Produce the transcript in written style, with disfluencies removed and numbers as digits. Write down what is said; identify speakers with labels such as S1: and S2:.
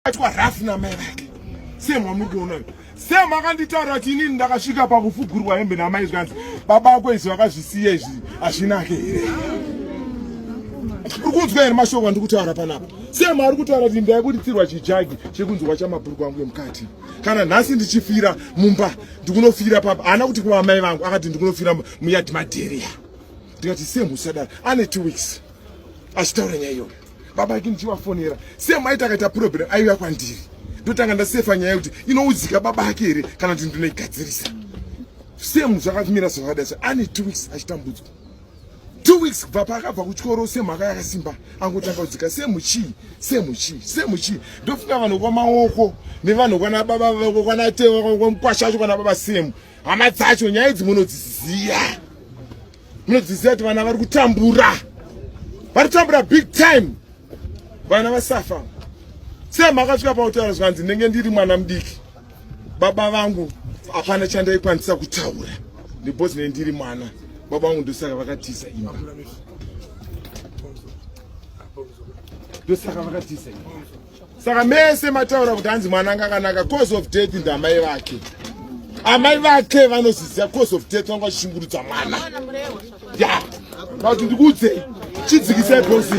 S1: Aitwa rough namai vake. Same wamuri kuona uyu. Same akanditaura kuti inini ndakasvika pakufugurwa hembe namai zvikanzi baba ako izvi vakazvisiya izvi hazvinake here. Uri kunzwa here mashoko andiri kutaura panapa? Same ari kutaura kuti ndaibuditsirwa chijagi chekunzwa chamabhurukwa angu emukati. Kana nhasi ndichifira mumba ndikunofira papa. Haana kuti kuamai vangu akati ndikunofira muyadhi madheria. Ndikati same usadaro. Ane 2 weeks achitaura nyaya iyoyo. Baba ake ndichivafonera same aiti akaita problem aiuya kwandiri ndotanga ndasefa nyaya yekuti inoudzika baba ake here kana kuti ndinoigadzirisa. Same zvakamira zvakadai so ane 2 weeks achitambudzwa. 2 weeks kubva paakabva kuchikoro same akaya akasimba angotanga kudzika same chii same chii same chii. Ndofunga vanhu kwamaoko nevanhu kwana baba vako kwana tewa kwamukwasha wacho kwana baba same hama dzacho nyaya idzi munodziziya. Munodziziva kuti vana vari kutambura, vari kutambura big time, vana vasafa. Sema akasvika pakutaura zvikanzi ndenge ndiri mwana mudiki, baba vangu hapana chandaikwanisa kutaura because ne ndiri mwana, baba vangu ndosaka vakatiza imba, ndosaka vakatiza imba. Saka mese mataura kuti hanzi mwana anga akanaka, cause of death ndamai vake. Amai vake vanoziziva cause of death, vanga vachishungurudza mwana. Ya, kuti ndikuudzei, chidzikisai bosi.